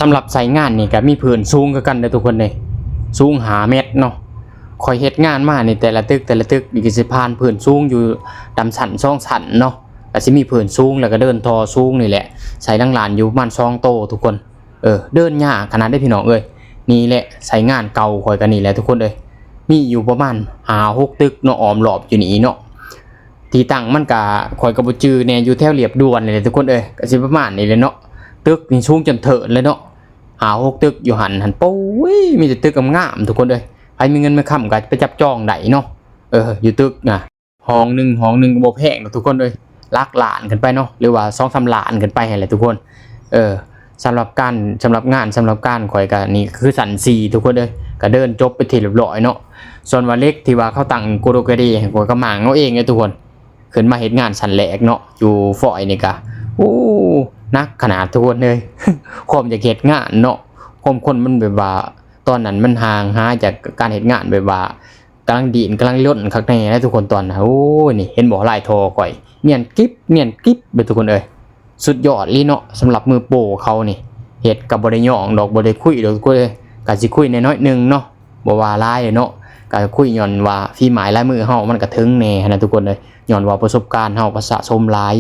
ສຳລັບໄຊງານນີ້ກໍມີພື້ນສູງຄືກັນເດີທຸກຄົນເດີ ສູງຫ້າແມັດເນາະ. ຂ້ອຍເຮັດງານມານີ້ ແຕ່ລະຕຶກ ແຕ່ລະຕຶກນີ້ກໍຊິຜ່ານພື້ນສູງຢູ່ຕາມຊັ້ນສອງຊັ້ນເນາະ, ກໍຊິມີພື້ນສູງ ແລ້ວກໍເດີ່ນທໍ່ສູງນີ້ແຫຼະ. ໃສ່ຫຼັງລານຢູ່ປະມານສອງໂຕທຸກຄົນ. ເອີ ເດີ່ນຍາກຂະໜາດເດ້ພີ່ນ້ອງເອີຍ. ນີ້ແຫຼະໄຊງານເກົ່າຂ້ອຍກໍນີ້ແຫຼະທຸກຄົນເອີຍ. ມີຢູ່ປະມານຫ້າຫົກຕຶກເນາະ ອ້ອມລອບຢູ່ນີ້ເນາະ. ທີ່ຕັ້ງມັນກະ ຂ້ອຍກໍບໍ່ຈື່ແນ່ ຢູ່ແຖວລຽບດ່ວນນີ້ແຫຼະທຸກຄົນເອີຍ. ກໍຊິປະມານນີ້ແຫຼະເນາະ. ຕຶກນີ້ສູງຈົນເທີນເລີຍເນາະ, ຫ້າຫົກຕຶກຢູ່ຫັ້ນຫັ້ນ. ໂອ້ຍ ມີແຕ່ຕຶກງາມໆທຸກຄົນເອີຍ. ໃຜມີເງິນມີຄຳກໍໄປຈັບຈອງໄດ້ເນາະ. ເອີ ຢູ່ຕຶກນະ ຫ້ອງໜຶ່ງ ຫ້ອງໜຶ່ງກໍບໍ່ແພງດອກທຸກຄົນເອີຍ, ຫຼັກລ້ານຂຶ້ນໄປເນາະ ຫຼືວ່າສອງສາມລ້ານຂຶ້ນໄປຫັ້ນແຫຼະທຸກຄົນ. ເອີ ສຳລັບການ ສຳລັບງານ ສຳລັບການຂ້ອຍກໍນີ້ຄືຊັ້ນສີ່ທຸກຄົນເອີຍ, ກໍເດີ່ນຈົບເປັນທີ່ຮຽບຮ້ອຍເນາະ. ສ່ວນວ່າເຫຼັກທີ່ວ່າເຂົາຕັ້ງໂກໂດກະເດ ຂ້ອຍກໍມ້າງເອົາເອງເດ້ທຸກຄົນ. ຂຶ້ນມາເຮັດງານຊັ້ນແລກເນາະ ຢູ່ຟອຍນີ້ກະ ໂອ້ ໜັກຂະໜາດທຸກຄົນເອີຍ. ຄວາມຢາກເຮັດງານເນາະ ຄວາມຄົນມັນແບບວ່າ ຕອນນັ້ນມັນຫ່າງຫາຍຈາກການເຮັດງານ ແບບວ່າກຳລັງດີ້ນກຳລັງລົນຄັກແນ່ແຫຼະທຸກຄົນຕອນນັ້ນ. ໂອ້ຍ ນີ້ເຫັນບໍ່ ລາຍທໍ່ຂ້ອຍ ນຽນກິບ ນຽນກິບເລີຍທຸກຄົນເອີຍ. ສຸດຍອດອີ່ຫຼີເນາະ ສຳລັບມືໂປເຂົານີ້. ເຮັດກໍບໍ່ໄດ້ຍ້ອງດອກ ບໍ່ໄດ້ຄຸຍດອກທຸກຄົນເອີຍ, ກໍຊິຄຸຍແດ່ໜ້ອຍໜຶ່ງເນາະ ບໍ່ວ່າຫຼາຍເນາະ. ກໍຄຸຍຍ້ອນວ່າຝີໄມ້ລາຍມືເຮົາມັນກໍເຖິງແດ່ຫັ້ນນະທຸກຄົນເອີຍ, ຍ້ອນວ່າປະສົບການເຮົາກໍສະສົມຫຼາຍ.